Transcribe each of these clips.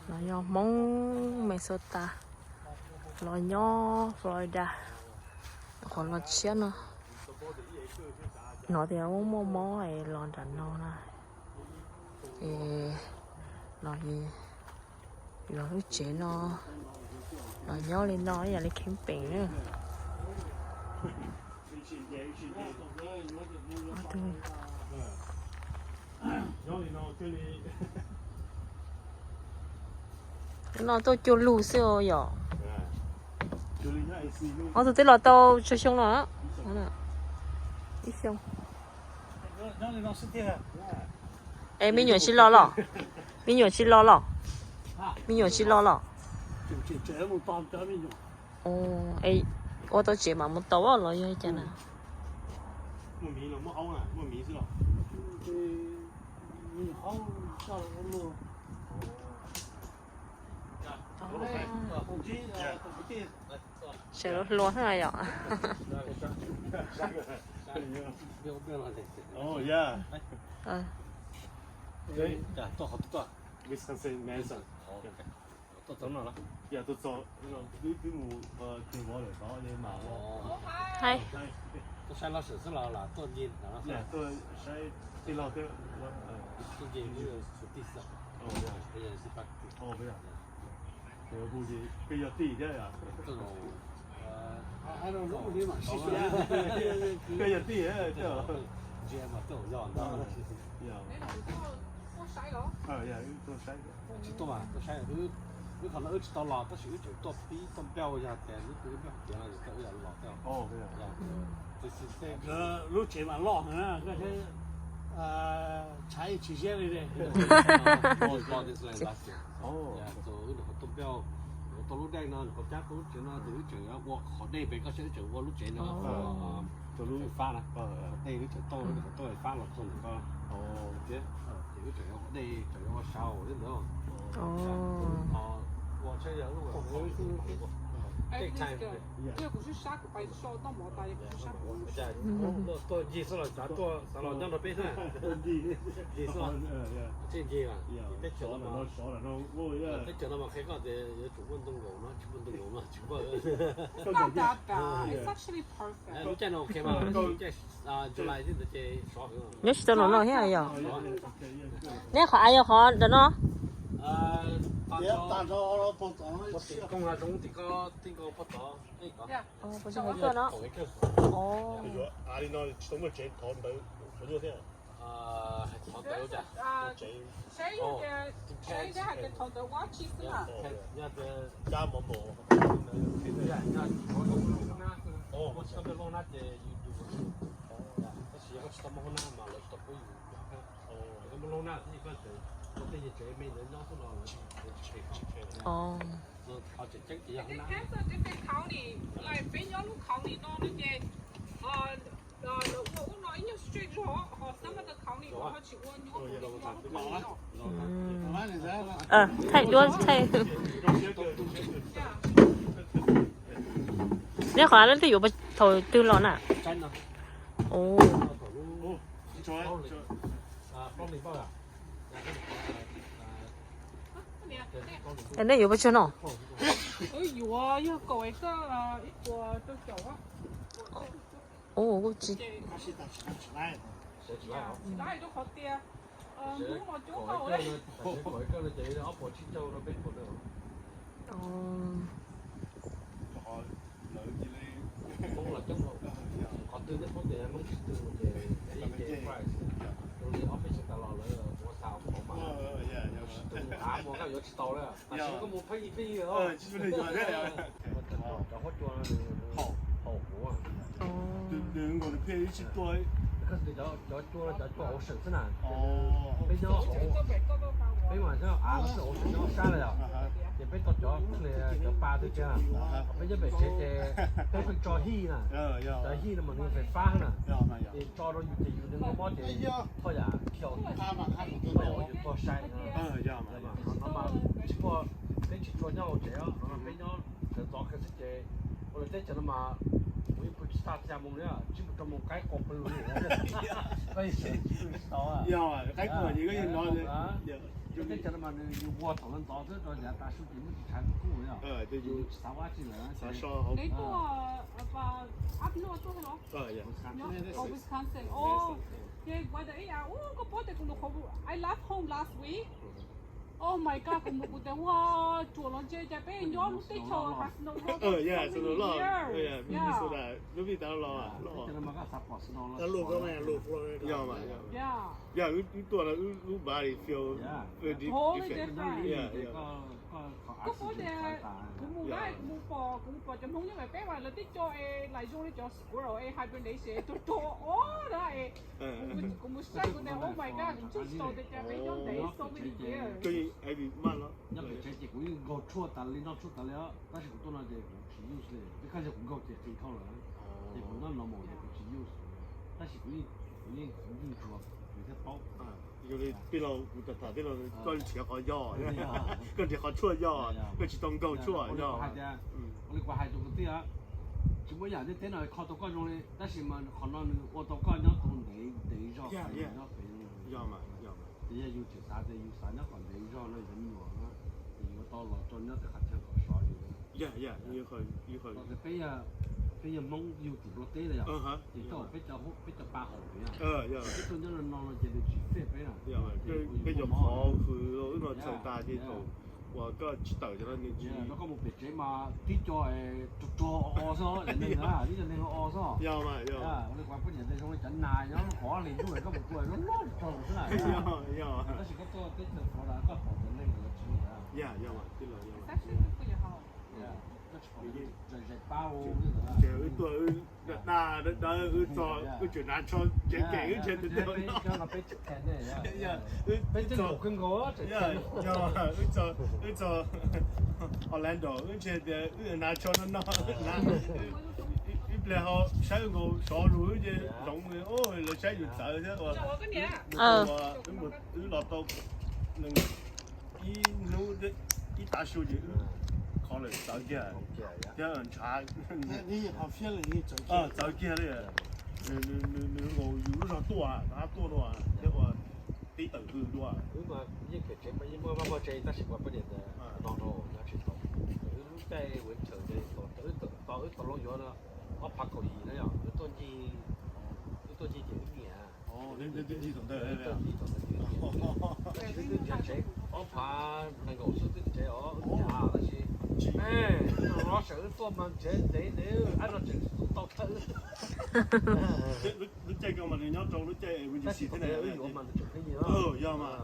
Los yog Hmoob Minnesota los nyob Florida, qhov los tshiab no. Hnov tias muaj mob es los nram no na. Es los, los lub tsev no, los nyob li no ib yam li camping na. No tuaj cuag lug xwb yom. Ob tug twb los tau tsawg xyoo no? Ib xyoo. Es me nyuam tsis los los? Me nyuam tsis los los? Me nyuam tsis los los? Ua tau tsev mam mus tau los yog cas na? Sawv daws hluas na yom. Hais. Peb yog tij thiab. Peb yog tij. Wb qhov no wb tsis tau los tab sis wb tseem tuaj pib tuaj npaj yog tias lub twg wb npaj tiav no ces koj wb los thiab. Lub tsev mas loj heev na, koj saib, tshaib tsis siab li ne. Wb nyuam qhuav tuaj npaj, nyuam qhuav tau lub dej no, nyuam qhuav cab tau lub tsev no ces wb tseem yuav ua qhov dej pem, koj saib wb tseem ua lub tsev no, tau lub fais fab na, qhov dej wb tseem tau lub fais fab los txog ntawm ko thiab. Ces wb tseem yuav qhov dej, tseem yuav ua sau thiab ntawd. Ua tsheb yog lub tuaj ncig xwb los xav tuaj, xav los nyob nrog peb na. Ncig xwb, ncig, peb teb chaws no, teb chaws no mas qhia koj tias yuav tsum muaj ntoo nkaus no, tsis muaj ntoo nkaus no tsis muaj. Lub caij no ok mas, lub caij July thiab ntawd ces sov heev. Nyob tsis tau los no thiab yom. Neb qhov av yog qhov ntawm no. Koog zoo tim ko, tim ko pog tod. Av li no tsis tau muaj tsev thov ntawd, thov nyuaj thiab. Thov ntawd cas? Cab mov npaum. Tab sis yog koj tsis tau muaj hoob nab mas lawv tsis tau pub yus. Koj muaj hoob nab xwb koj tseem ua tej yam tsev me ntawd nyob xwb los lawv tsis tshem koj. Qhov tseem ceeb ces yog hoob nab. Thaij duab thaij. Neb qhov av leej twg yuav thaum twg los na? Nej yuav pes tsawg no? Kuj tsis. Cov cua, cov cua hauv seem xwb na. Peb nyob, peb mas av xwb hauv seem nyob sab lawm yom. Ces peb tau cov, cov pa twg tiag, peb nyob pem tsev ces peb pheej tso hij na. Cov hij no mas nws fais fab na. Ces tso rau yus ces yus nws mob ces thoj yam khiaus, thoj yam yus tuag sai. Qhov no mas tsis muaj, peb tsis tshua nyob hauv tsev os, qhov no peb nyob sawv ntxov kawg xwb ces ua lawv teb chaws no mas kuv yeej pw tsis tag xya moo li, tsib mus rau moo qaib qua pw li. Koj yeej tsis tau. Yog qaib qua ces koj yeej no li. Teb chaws no mas nws yus ua thaum ntxov xwb, rau yav tav su ces muab tsis tshav kub kub yom. Yus tsis xav ua dab tsi lawm. Neb tuaj, ab luaj tuaj los? Wisconsin. Ces ua tas ib yam, koj paub tias kuv mus qhov, I left home last week. Oh my God, kuv mus kuv tias ua tsuas los ntshe cas peb nyob lub teb chaws has no loj, so many years. Lub vij tas los. Yog, wb tuaj no wb body feel very different. Koj paub tias kuv mus na, kuv mus pom, kuv mus pom cov Hmoob nyob pem peb mas lawv twb coj es lais zoo li cov squirrel es hibernation es rog rog os na es kuv mus saib kuv tias, oh my God, kuv ntshai tsis tau tias cas peb nyob ntev so many years. Nyob pem tsev ces kuv yeej nkaug tshuaj tas li, noj tshuaj tas li os, tab sis kuv tuaj no ces kuv tsis use li, twb koj yog kuv nkaug ces qis dhau lawm, ces kuv noj normal ces kuv tsis use, tab sis kuv yeej, kuv yeej, kuv yeej ntsuas, kuv thiaj paub. Yog li tij laug kuv tham tham tij laug, koj nrhiav qhov yog, koj nrhiav qhov tshuaj yog, koj tsis tau nkaug tshuaj yog. Ua li kuv hais rau kwv tij, tsis muaj yam ntiaj teb no kho tau koj zoo li, tab sis mas qhov no nws ua tau koj nyob tau ntev ntev zog, nyob pem. Yog mas, yog mas. Ces yog yus tseem xav tias yus xav nyob kom ntev zog no yus cov me nyuam, ces yuav tau los rau nyob tej qhov chaw kom sov yus. Yog, yog, peb yog Hmoob yug tim Nplog teb na yom, ces coj peb cov, peb cov pa haum pem, peb tuaj nyob no no ces nws tsis fit peb na. Peb cov qhov hwv wb no txhaws tas ces thaum uas koj tsis tawm cov no nws tsis. Koj mus pem tsev mas tib co rog rog o xwb, tib co neeg o xwb. Ua li kuv poj niam tias zoo li cov nas nyob qhov hli ntuj koj mus tua zoo loj rog xwb na. Tab sis koj tuaj teb chaws Florida koj pom cov neeg lawv tsis li ntawd. Ces wb tuaj wb daj daj dawb dawb wb txog wb tseem hnav tsho ceev ceev wb ntshe tus ntawd no. Peb tseem nkaum, wb txog Orlando wb ntshe tias wb hnav tsho no no, ib pliag ho saib wb nkaus sov lug wb ces zoov li, lawv saib yus txawv thiab ua. Wb los tau ib hnub ib tav su ces wb qhov lawm txawv kiag thiab ntshav txawv kiag li. Nws nkaus yus lub zog tuaj, rov qab tuaj dua thiab ua tib tawm hws dua. Wb mas yeej pem tsev mas yeej muaj vaj muaj tsev tab sis kuv poj niam tias no rau nyob tsis tau. Wb lub caij winter ces tos wb tau loo yuav no ob phav kaum yim na yom, wb tuaj ncig, wb tuaj ncig ces wb nyiam. Wb tuaj ncig tom ntawd, wb nyiam tsev, ob phav nees nkaum xwb twb tsev os, wb nyiam tab sis no sawv wb tuaj mas ntev ntev ntev ab no tseem tu tau thawj. Lub caij ko mas nws nyob rau lub caij emergency thiab na. Wb yuav mas nws tseem pheej nyiam, yog mas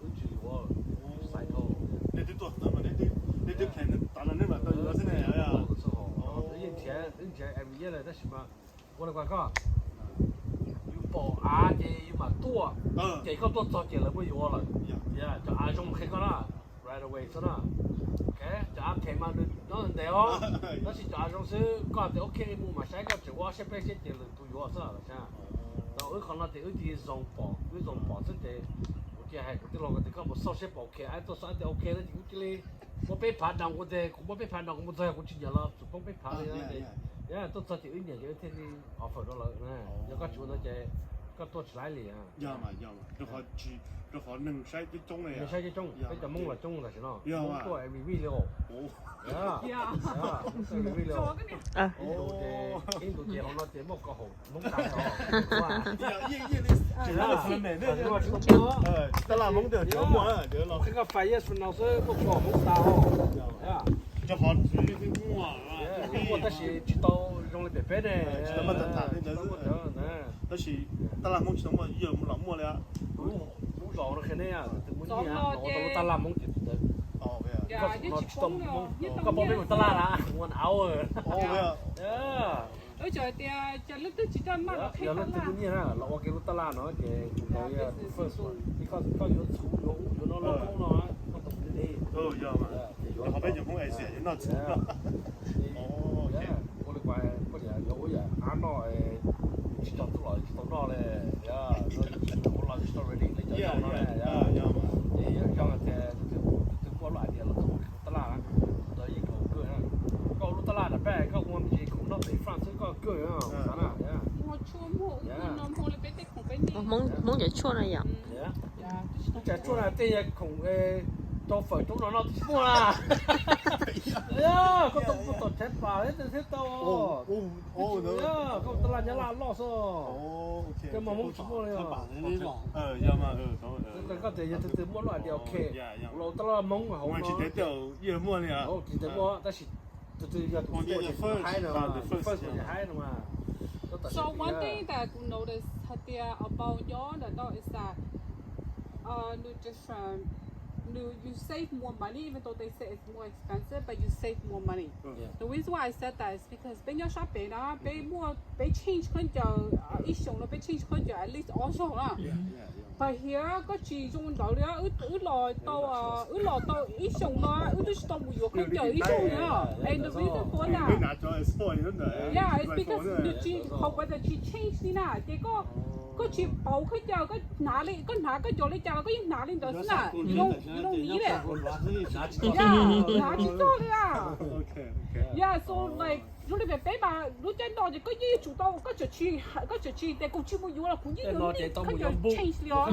wb tsis yuav, xaiv dhau. Nej twb tuaj tod, nej twb plan tod no nej mam tau yuav xwb na. Wb yeej nrhiav, wb nrhiav every year lawm tab sis mas ua li kuv hais koj, yus pom av ces yus mam tuaj, ces koj tuaj txog ces lawv muab yuav lawm. Cov av zoo qhia koj na, right away xwb na. Cov av phem mas nws nyob ntev os, tab sis cov av zoo xwb koj hais tias ok mus mam saib, koj tseem ua ob siab peb siab ces lwm tus yuav xwb. Tau wb qhov no ces wb cia li zoo pom, wb zoo pom xwb ces kuv cia hais kuv tij laug tias koj mus xauj siab pom ok, tuaj xauj tias ok no ces kuv cia li muab peb phav down, kuv tias kuv muab peb phav down, kuv mus txog kuv tsis nyiam los tsuas poob peb phav li. Tuaj txog ces wb nyiam ces wb thiaj li offer rau lawv. Yog koj tsis ua ntawd ces koj tuaj tsis laib li. Rau qhov neeg saib coob coob, peb cov Hmoob los coob tam sim no, Hmoob tuaj every week li os. Every week li os. Ib ntus ces, ib ntus ces hauv no ces muaj kaum hauv Hmoob tag os. Tab laj Hmoob twb muaj, qhib koj five years from now xwb muaj kaum hauv Hmoob tag os. Muaj tab sis tsis tau zoo li pem peb ne. Tab sis tab laj Hmoob tsis tau muaj, yog los muaj li. Lub zos no qhia nej, tus muaj nyiaj no ua tau lub tab laj Hmoob ces tus ntawd. Koj pom peb mus tab laj na, one hour. Yog leej twg muaj nyiaj na los ua kiag lub tab laj no ces tus ntawd first one. Koj yuav txhuv yuav ub yuav no loj loj no, koj tau kuv deb. Ces yuav, peb cov Hmoob Asia yuav noj txhuv no. Ua li kuv poj niam yuav ua yam av noj, tsis tau tub los tsis tau noj li, ua los tsis tau ready li cov yau no. Ces yog tias tus twg muaj lub idea los tau ua tab laj na, tus ntawd yeej kaum kawg na. Koj ua lub tab laj na peb koj ua me ntsis khoom noj pem France xwb koj kawg na, xav na. Hmoob cov tshuaj no yom. Cas tsuaj na tej yog khoom rau fawm rau no no tsis muaj na. Koj tau muaj tom tshaib pas thiab tau. Koj tab laj nyab laj loj xwb. Koj mas Hmoob tsis muaj li os. Koj tias yog tus twg muaj lub idea ok, los tab laj Hmoob hauv no. Tsis tau muaj tab sis tus twg yog tus first, tus first haib no mas. So one thing that kuv notice hais tias about nyob ntawm no is that nws different, nws you save more money even though they say it's more expensive but you save more money. The reason why I said that is because peb nyob sab pem na peb muaj peb change khaub ncaws ib xyoos no peb change khaub ncaws at least ob zaug na. But here koj tsis zoo ntawd li, wb los tau, wb los tau ib xyoos no wb twb tsis tau mus yuav khaub ncaws ib zaug li. And the reason for that, yeah, it's because nws tsis qhov uas tsis change li na ces koj, koj tsis pauv khaub ncaws, koj hnav li, koj hnav koj ncaws li cas los koj yeej hnav li ntawd xwb na. You don't need it. Yeah, hnav tsis txog li a. Yeah, so like zoo li pem peb mas lub caij no ces koj yeej tsum tau, koj tseem tsis, koj tseem tsis tias kuv tsis mus yuav los kuv yeej yuav, koj tseem change li os.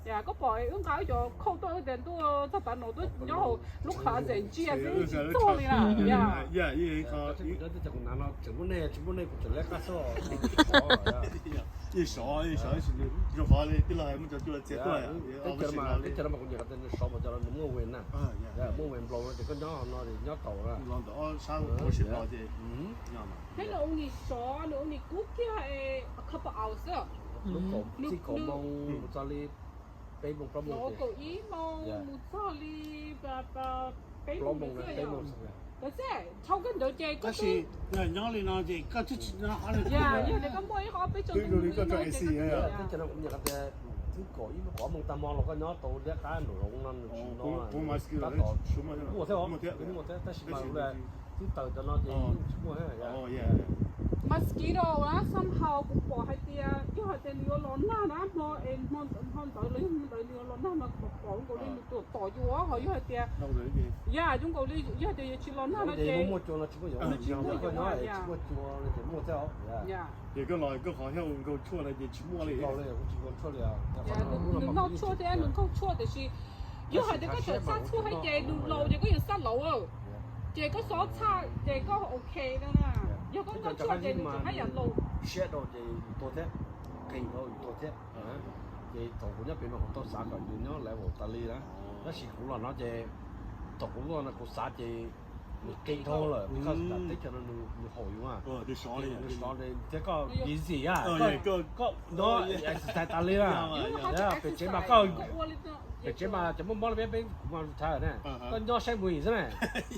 Koj pom wb nqa wb cov khauj tuaj tias ntuj txog tav no tuaj nyob hauv lub closet ntsia xwb tsis txog li na. Tseem muaj nej, tsis muaj nej kuv tseem leb qab xwb. Yeej sov, yeej sov, zoo qhov li tij laug hais muaj cov cua txiav tuaj. Teb chaws no mas kuv nyiam tias nws sov mas cov no nws muaj wen na, muaj wen nploos no ces koj nyob no nyob taus na. Thiab nws ua nis sov, nws ua nis kub kiag a couple hours xwb. Lub kaum, txij kaum moos mus txog li peb moos plaub moos, kaum ib moos mus txog li peb moos, peb moos xwb. Tab sis nyob li no ces koj twb tsis, yog tias koj muaj ib qho peb caug ntawd, teb chaws no kuv nyiam tias twb kaum ib kaum ob moos tag hmo los koj nyob tau liab qab nraum zoov no nws tsis no, tab tom muaj thiab, muaj thiab tab sis mas twb tawm cov no ces tsis muaj. Mosquito na somehow kuv pom hais tias yog hais tias nws yuav los nag na hmo, hmo ntawd los yog hmo ntawd nws yuav los nag mas kuv pom nkaus li nws tuam tom yuav ho yog hais tias, ya, zoo nkaus li yog tias yuav tsis los nag no ces nws tsis muaj yuav. Ces koj los koj qhov thiaj ua nkaug tshuaj no ces tsis muaj li. Nws noj tshuaj thiab nws nkaug tshuaj tiam sis yog hais tias koj txhaj txhaj tshuaj thiab ces nws laus ces koj yuav xaj laus, ces koj xov txhaj ces koj ok na. Yog koj noj tshuaj ces nws tseem haj yam laus. Siab rau ces yus tuag thiab, qis rau yus tuag thiab. Ces thaum kuv nyob pem no kuv tau xav kom yus nyob level tas li na, tab sis kuv los no ces thaum kuv luaj no kuv xav ces nws qis dhau lawm, because teb chaws no nws haum yus, nws sov thiab koj busy a, koj nyob exercise tas li na. Pem tsev mas koj, pem tsev mas cov muaj mob li peb, peb kuv mas retire na, koj nyob saib movie xwb na,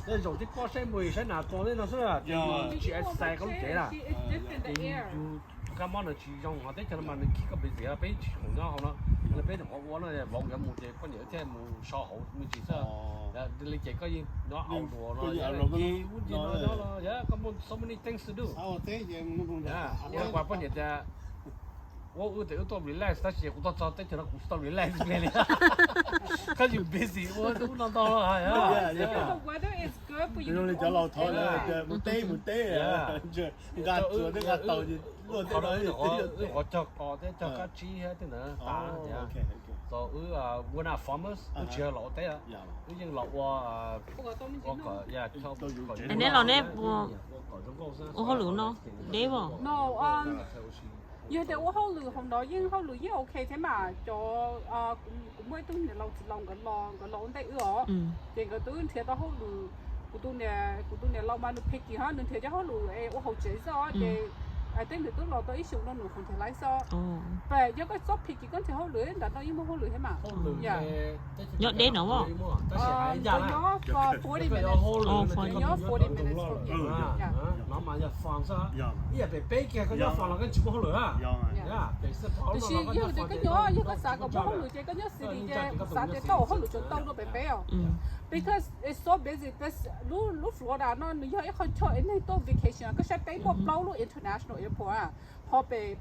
nyob zaum tib pob saib movie saib nas tua tej no xwb, ces yus tsis exercise koj lub cev na. Ces yus kab mob nws tsis zoo, ho teb chaws no mas nws keep koj busy, peb tsis khoom nyob hauv no, peb nyuam qhuav ua no vauv nkawd mus ces poj niam thiaj mus so hauv me ntsis xwb. Li ces koj yeej nyob outdoor no, ub ntsis no nyob los koj muaj so many things to do. Ua poj niam tias ua wb tias wb tuaj relax tab sis kuv tuaj txog teb chaws no kuv tsis tau relax li. Koj yus busy ua ub no ntau. Wb qhov cog qos thiab cog kab tsib thiab tej ntawd tas. Tau wb, we're not farmers, wb tsis yog los ua teb, wb yeej los ua, neb los neb ua hauj lwm no deb os. Yog tias ua hauj lwm hauv no yeej hauj lwm yeej ok thiab mas cov, kuv muaj ib tug niam laus txiv laus nkawd los, nkawd los ua ntej wb os, ces nkawd twb nrhiav tau hauj lwm. Kuv tus niam, kuv tus niam laus mas nws picky ho nws nrhiav cov hauj lwm es ua hauv tsev xwb os, ces tej nws twb los tau ib xyoos no nws qhov nrhiav laiv xwb. Pem yog koj txob picky koj nrhiav hauj lwm ntawm no yeej muaj hauj lwm thiab mas. Nyob deb no, nyob forty minutes, nyob forty minutes. No mas yog farm xwb, ib yam pem peb kiag koj nyob farm los koj tsis muaj hauj lwm na. Tiam sis yog tias koj nyob, yog koj xav kom muaj hauj lwm ces koj nyob city ces kuv xav tias koj ua hauj lwm tseem tau dua pem peb os. Because it's so busy. Lub, lub Florida no nws yog ib qho chaw es neeg tuaj vacation, koj saib peb muaj plaub lub international airport a, ho pem,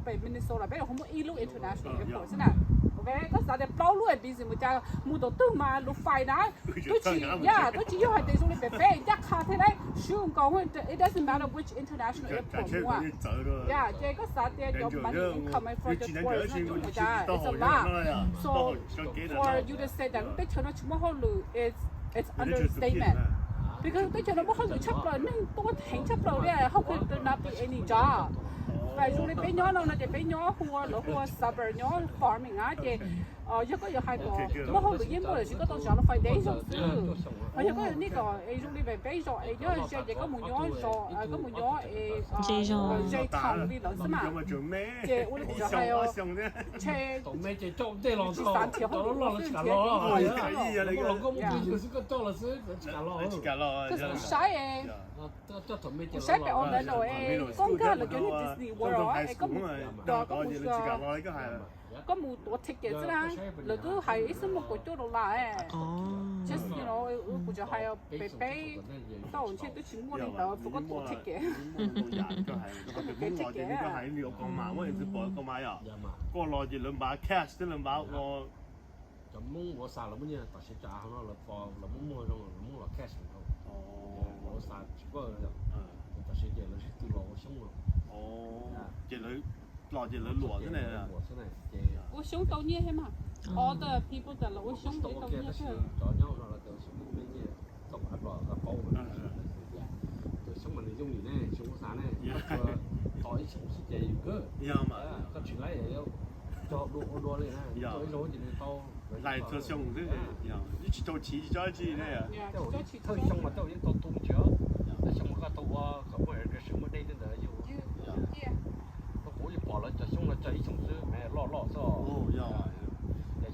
pem Minnesota peb los ho muaj ib lub international airport xwb na. Ok, koj xav tias plaub lub Busy mus cas mus tau twg mas lus fais na. Twb tsis, yeah, twb tsis yog hais tias zoo li pem peb ncaj qha thiab lauj, xwb nkaus, it doesn't matter which international airport mus. Yeah, ces koj xav tias cov money income from the tourist no coob npaum cas, it's a lot. So for you to say that lub teb chaws no tsis muaj hauj lwm, it's, it's understatement. Because lub teb chaws no muaj hauj lwm tshaj plaws, neeg tuaj heev tshaj plaws li, how could there not be any job? Fais zoo li peb nyob no no ces peb nyob hu ua, lawv hu ua suburb, nyob farming na ces yog koj yuav hais kom muaj hauj lwm yeej muaj lawm, tsis koj tau tsav los fais dev zoo xwb. Ho yog koj yuav nij kom es zoo li peb zos es nyob ze ces koj mus nyob zos, koj mus nyob es ze thaum li lawm xwb mas. Ces ua li kuv tau hais, ntshe tsis xav nrhiav hauj lwm xwb, nrhiav koj saib, kuv saib pem online es koj nkag lawv cov niag Disney World es koj mus, koj mus, koj mus tuav ticket xwb na, lawv twb hais ib xub muaj kaum cuaj dollar. Just, you know, kuv tsuas hais pem peb tau ntshe twb tsis muaj li ntawd, koj tuav ticket. Koj tuav ticket. Koj los ces lawv npav cash thiab lawv npav ua. Cov Hmoob ua xa lawv muaj nyiaj tam sim cov av no lawv pom lawv muaj muag zoo lawv muab los cash rau. Lawv ua xa tsis pab, tam sim ces lawv sib tw los ua xyoob no. Ces lawv los ces lawv luam xwb na. Ua xyoob tau nyiaj thiab mas. All the people that lawv ua xyoob tau nyiaj thiab. Cov nyob no lawv tias ua xyoob muaj nyiaj, tau ab los koj paub. Tus xyoob mas nws yooj yim ne, xyoob ua xa ne, tos ib xyoos xwb ces yus kawg. Koj tsis laib cog dua ua dua li na, ib zaug ces nws tau. Laij txhua xyoo xwb, yeej tsis tau chiv tsis tso dab tsi ne. Thawj xyoo mas tej yeej tau tu ntsia, thawj xyoo mas koj tau ua kom muaj regression muaj dej tej ntawd yus. Kuv yeej pom lawv cov xyoob no cog ib xyoos xwb mas loj loj xwb.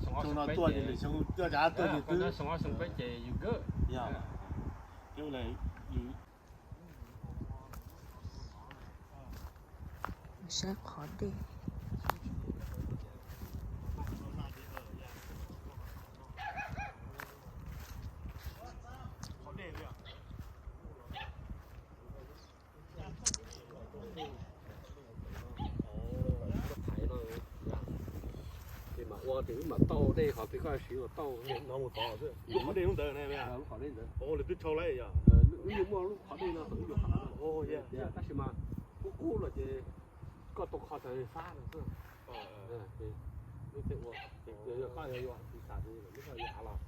Xyoo no tuaj ces lwm xyoo tuaj cas tuaj ces twb xyoo ob xyoo peb ces yus kawg. Saib qhov dej. Ces mam ua ces wb mam tauj dej qhov twg koj siv los tauj no mus tod xwb. Qhov dej lub ntawd ne, lub qhov dej ntawd. Lawv twb rhau lawm yog. Wb yuav muaj lub qhov dej no kom wb yuav qhov no. Tab sis mas kub kub los ces koj tau kho tas fab no xwb. Wb thiaj ua, yog koj yuav ua tsis tas ces wb koj yuav av los,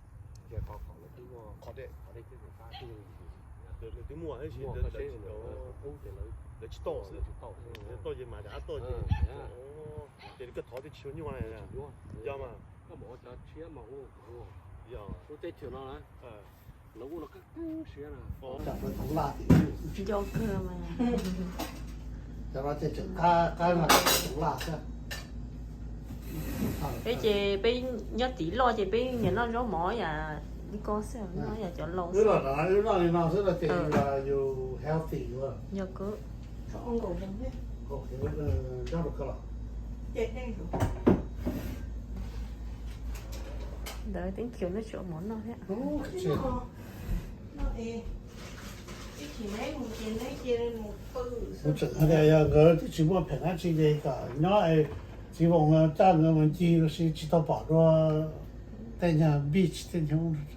ces qhov kom lawv twb muaj qhov dej, qhov dej thiab fab twb yooj yim. Lawv twb muaj tab sis qub ces lawv tsis tauj xwb, tsis tauj xwb, tauj ces mas rov qab tauj ces, ces koj thov twb tsis tshua nyuaj. Yog mas koj mam ua cov tshiab mas ua, yog lub teb chaws no na, lawv ua los kab kab siab na. Nco kawg mas. Cov no ces tseem qab, qab no tseem laj xwb. Peb ces peb nyob tim loj ces peb nyiam noj zaub mov yam li koj xwb, noj yam cov laus xwb. Wb los noj li no xwb no ces yus healthy. Yog kawg. Ntawd teeb kiv no tsis ua mov noj thiab. Kuv tseem hais tias yog nkawd twb tsis muaj pheem dab tsi ces kom nyob, txiv Voos coj nkawd mus ncig los sis tsis tau pom dua tej nyuag beach tej nyuag.